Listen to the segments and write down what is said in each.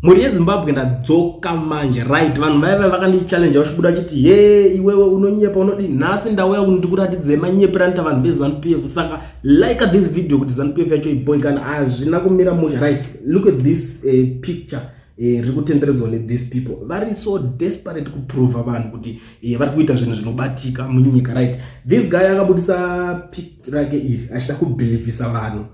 Mhuri yeZimbabwe, ndadzoka manje, right? Vanhu vaiva vakandichallenge vachibuda vachiti, "Ye, iwewe unonyepa, unodi." Nhasi ndauya kuti ndikuratidzei manyepero anoita vanhu veZANU PF. Saka like this video kuti ZANU PF yacho iboikana. Hazvina kumira musha, right? Look at this picture riri kutenderedzwa nethese people. Vari so desperate kuprova vanhu kuti vari kuita zvinhu zvinobatika munyika, right? This guy akabudisa pic rake iri achida kubelievisa vanhu,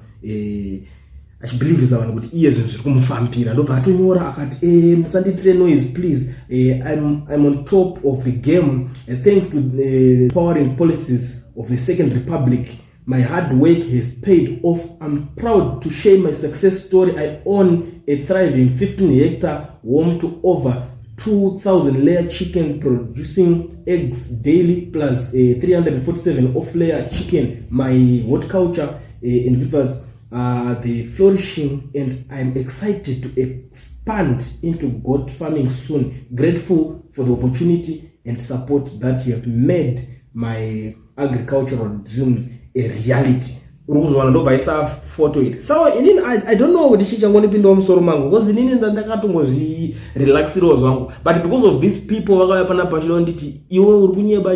achibelievisa vanhu kuti iye zvinhu zviri kumufambira. Ndobva atonyora akati, "Musandiitire noise please. I'm on top of the game thanks to the powering policies of the Second Republic. My hard work has paid off. I'm proud to share my success story. I own a thriving 15 hectare home to over 2000 layer chicken producing eggs daily, plus 347 off layer chicken. My horticulture endeavors are the flourishing and I'm excited to expand into goat farming soon. Grateful for the opportunity and support that you have made my agricultural dreams a reality." Uri kuzviona? Ndobva isa foto iri. So inini I don't know kuti chii changonipindawo musoro mangu, because inini ndakatongozvirelaxirawo zvangu, but because of these people vakauya panapa vachida kunditi, "Iwe uri kunyeba."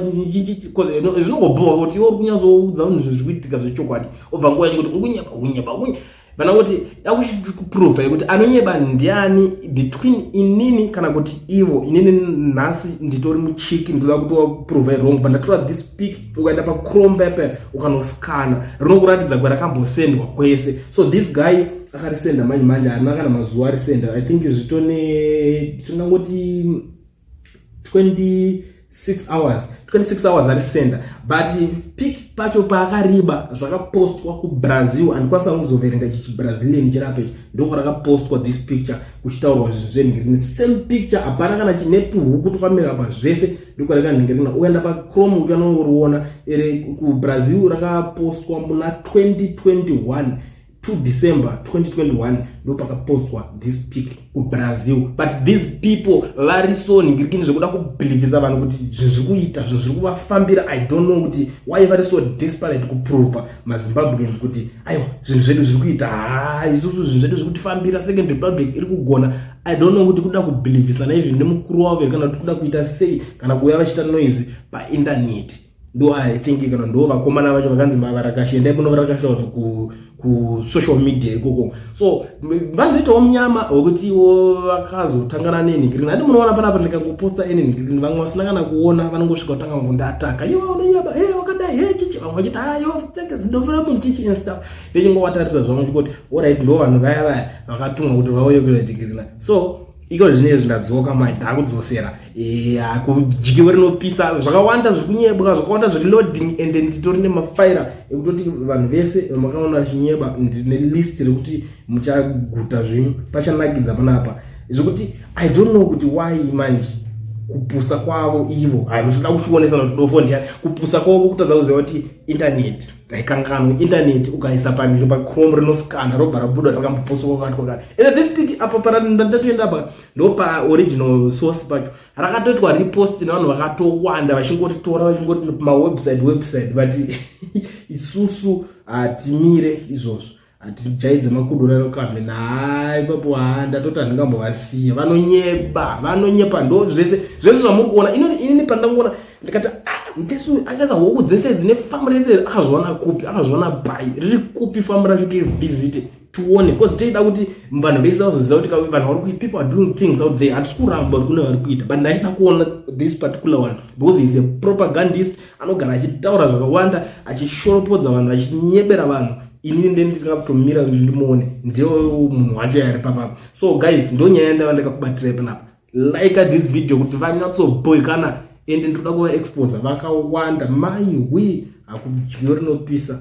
Zvinongobhowa kuti iwe uri kunyatsoudza vanhu zvinhu zviri kuitika zvechokwadi, obva nguva yacho kuti uri kunyepa, kunyepa, kunyepa. Vana kuti yakuchiprova yekuti anonyeba ndiani between inini kana kuti ivo. Inini nhasi nditori muchiki, ndoda kutoprova wrong, but ndatora this pic. Ukaenda paChrome pepe, ukanoskana, rinokuratidza kwarakambosendwa kwese. So this guy akarisenda manje manje, harina kana mazuva arisenda. I think zvitone tingangoti 26 hours, 26 hours arisenda. But pic pacho paakariba, zvakapostwa kuBrazil. Handikwanisa kuzoverenga ichi chiBrazilian chirapo ichi. Ndokwarakapostwa this picture kuchitaurwa zvinhu zvenhingirini. Same picture, hapana kana chine tuhuku twakamira pa, zvese ndokwarakanhingirini. Ukaenda paChrome uchanoriona ere. KuBrazil rakapostwa muna 2021, 2 December 2021, ndopakapostwa this pic kuBrazil. But these people vari so nhingirikini zvekuda kubelievisa vanhu kuti zvinhu zviri kuita, zvinhu zviri kuvafambira. I don't know kuti why vari so desperate kuprova maZimbabweans kuti aiwa, zvinhu zvedu zviri kuita. Ha, isusu zvinhu zvedu zviri kutifambira, Second Republic iri kugona. I don't know kuti kuda kubelievisana even nemukuru wavo here, kana kuti kuda kuita sei, kana kuuya vachiita noise paindaneti. Ndo I think kana ndo vakomana vacho vakanzi mavarakashi, endai kunovarakasha vanhu kusocial media ikoko. So vazoitawo munyama wekutiwo vakazotangana nenhingirini. Handi munoona panapa, ndikangoposta enhingirini, vamwe vasina kana kuona vanongosvika kutanga kundiataka, "Iwe unonyaba, e wakadai, he chichi." Vamwe vachiti, "Ayo tenge zindofera munhu, chichi," and stuff. Ndichingovatarisa zvangu chikoti, alright, ndo vanhu vaya vaya vakatumwa kuti vauye kuinhingirina. So iko zvinezvi ndadzoka manje, ndakudzosera kudyiwe rinopisa. Zvakawanda zviri kunyebwa, zvakawanda zviri loading, and nditori nemafaira ekutoti vanhu vese vamakaona vachinyeba, ndine list rekuti muchaguta zvinyu. Pachanakidza panapa zvekuti I don't know kuti why manje kupusa kwavo ivo. Hainotoda kuchionesana kuti dofo ndiani. Kupusa kwavo kutadza kuziva kuti internet haikanganwi. Internet ukaisa paChrome rinoskana, robva rabuda rakamboposwa kwakati kwakati. And this pic apa ndatoenda apa, ndo paoriginal source pacho rakatoitwa repost nevanhu vakatowanda, vachingotitora, vachingoti mawebsite website. But isusu hatimire izvozvo, hatijaidze makudura kambe hai ipapo. Ha, ndatoti handingambovasiya. Vanonyeba, vanonyepa. Ndo zvese zvese zvamuri kuona. Inini pandangoona ndikati, "Ah, mfesu akaisa huku dzese dzine famu rese, akazviwana kupi? Akazviwana pai? Riri kupi famu racho? Tirivhizite tione." Because teida kuti vanhu vese vazoziva kuti vanhu vari kuita, people are doing things out there. Hatisi kuramba kuti kune vari kuita, but ndachida kuona this particular one because he is a propagandist. Anogara achitaura zvakawanda, achishoropodza vanhu, achinyebera vanhu. Inini ndendingatomira ndimuone, ndiyo munhu wacho yari papapo. So guys, ndo nyaya yandava ndakakubatirai panapa. Like this video kuti vanyatsobhoikana, ende ndinoda kuvaexposa vakawanda. Mai wi, hakudyiwe rinopisa.